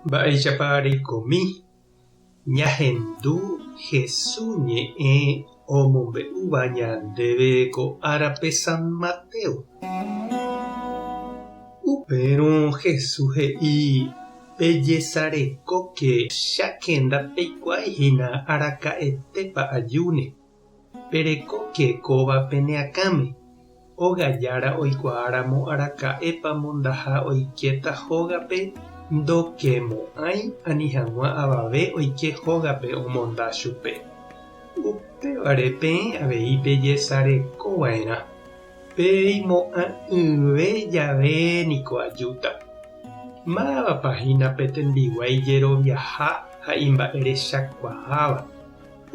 Mba'éichapa reikomi ñahendu Hesu ñe'ẽ omombe'úva ñandéve ko árape San Mateo? Upérõ Hesu he'i Pejesarekóke cháke ndapeikuaái hína araka'etépa ajúne. Perekóke kóva pene akãme, óga jára oikuaáramo araka'épa mondaha oikéta hógape ndokemo'ãi ani hag̃ua avave oike hógape omonda chupe. Upévare peẽ avei pejesarekova'erã, peimo'ã'ỹve jave niko ajúta. Mávapa hína pe tembiguái jeroviaha ha imba'erechakuaáva?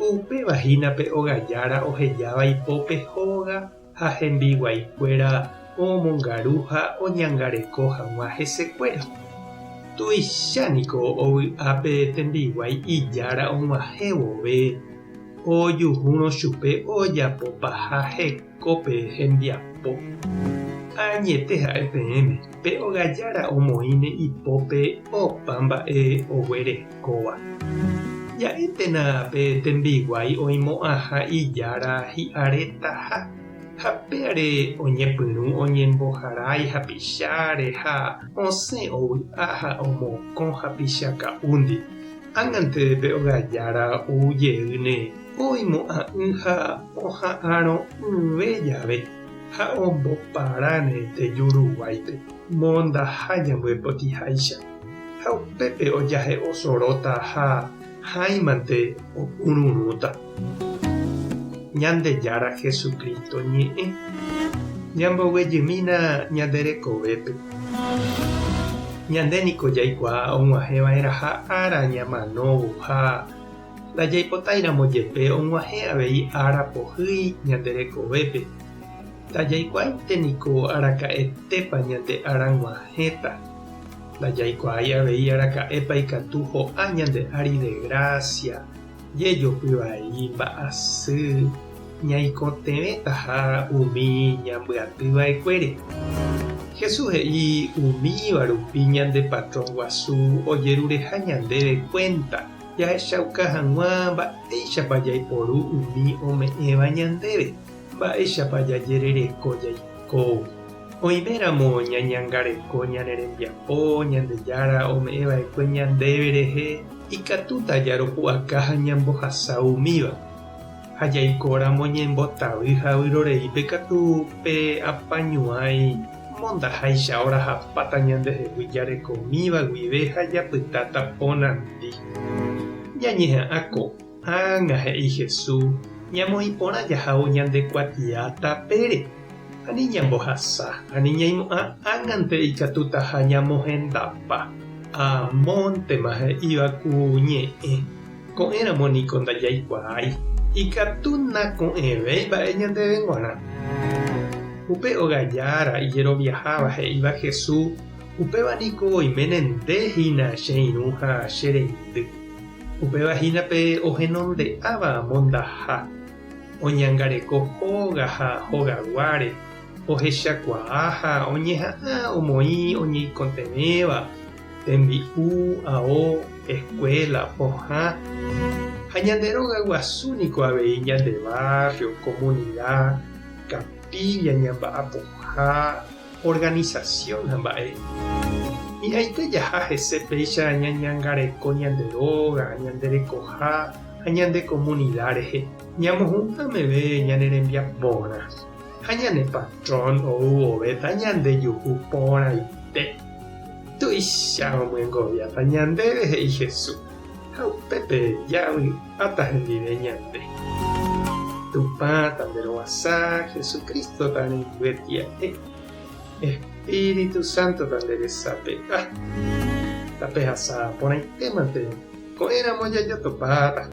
Upéva hína pe ogajára ohejáva ipópe hóga ha hembiguaikuéra omongaru ha oñangareko hag̃ua hesekuéra. Tuicha niko ovy'a pe tembiguái ijára og̃uahẽ vove ojuhúrõ chupe ojapopaha hekópe hembiapo. Añete ha'e peẽme, pe ogajára omoĩne ipópe opa mba'e oguerekóva. Ja'éntena pe tembiguái oimo'ãha ijára hi'aretaha, ha péare oñepyrũ oñemboharái hapicháre ha osẽ ovy'a ha omokõ hapicha ka'úndi. Ág̃ante pe ogajára ou jeýne oimo'ã'ỹ ha oha'arõ'ỹve jave ha omboparáne teju ruguáipe, mondaha ñambyepotiháicha. Ha upépe ojahe'o soróta ha hãimante opururũta. Ñandejára Jesucristo ñe'ẽ ñamboguejymína ñande rekovépe. Ñande niko jaikuaa og̃uahẽva'erãha ára ñamanóvo ha ndajaipotáiramo jepe og̃uahẽ avei ára pohýi ñande rekovépe. Ndajaikuaáinte niko araka'etépa ñande ára g̃uahẽta. Ndajaikuaái avei araka'épa ikatu ho'a ñande ári desgracia, jejopy vai, mba'asy, ñaikotevẽtaha umi ñambyaty va'ekuére. Jesús he'i umíva rupi ñande patrón guasu ojerureha ñandéve kuénta jahechauka hag̃ua mba'éichapa jaiporu umi ome'ẽva ñandéve, mba'éichapa jajerereko jaikóvo. Oiméramo ñañangareko ñane rembiapo Ñandejára ome'ẽ va'ekue ñandéve rehe, ikatúta jaropu'aka ha ñambohasa umíva. Ha jaikóramo ñembotavy ha vyroreípe katu pe apañuãi mondaháicha orahapáta ñandehegui jarekomíva guive ha japytáta ponandi. Ñañeha'ã ko'ág̃a, he'i Jesús, ñamoĩ porã jahávo ñande kuatia tapére. Ani ñambohasa, ani ñaimo'ã ág̃ante ikatutaha ñamohendapa. Amóntema he'íva ku ñe'ẽ, ko'ẽramo niko ndajaikuaái, ikatu nako'ẽvéi mba'e ñandéve g̃uarã. Upe óga jára ijeroviaháva he'íva Jesús, upéva niko oiméne nde hína che irũ ha che reindy. Upéva hína pe ohenonde'áva mondaha. Oñangareko hóga ha hogaguáre, ohechakuaa ha oñeha'ã omoĩ oñeikotevẽva, tembi'u, ao, escuela, pohã, ha ñande róga guasu niko avei ñande barrio, comunidad, capilla ñamba'apoha, organización ha mba'e. Hi'ãite jaha hese péicha ñañangareko ñande róga, ñande rekoha ha ñande komunida rehe, ñamohu'ã meve ñane rembiaporã ha ñane patrón ou vovéta ñande juhu porãite. Tuicha omyengoviáta ñandéve, he'i Jesús, ha upépe javy'áta hendive ñande. Tupã tanderovasa, Jesucristo tanembyetia'e, Espíritu Santo tanderesape'a. Tapehasa porãitémante, ko'ẽramo jajotopáta.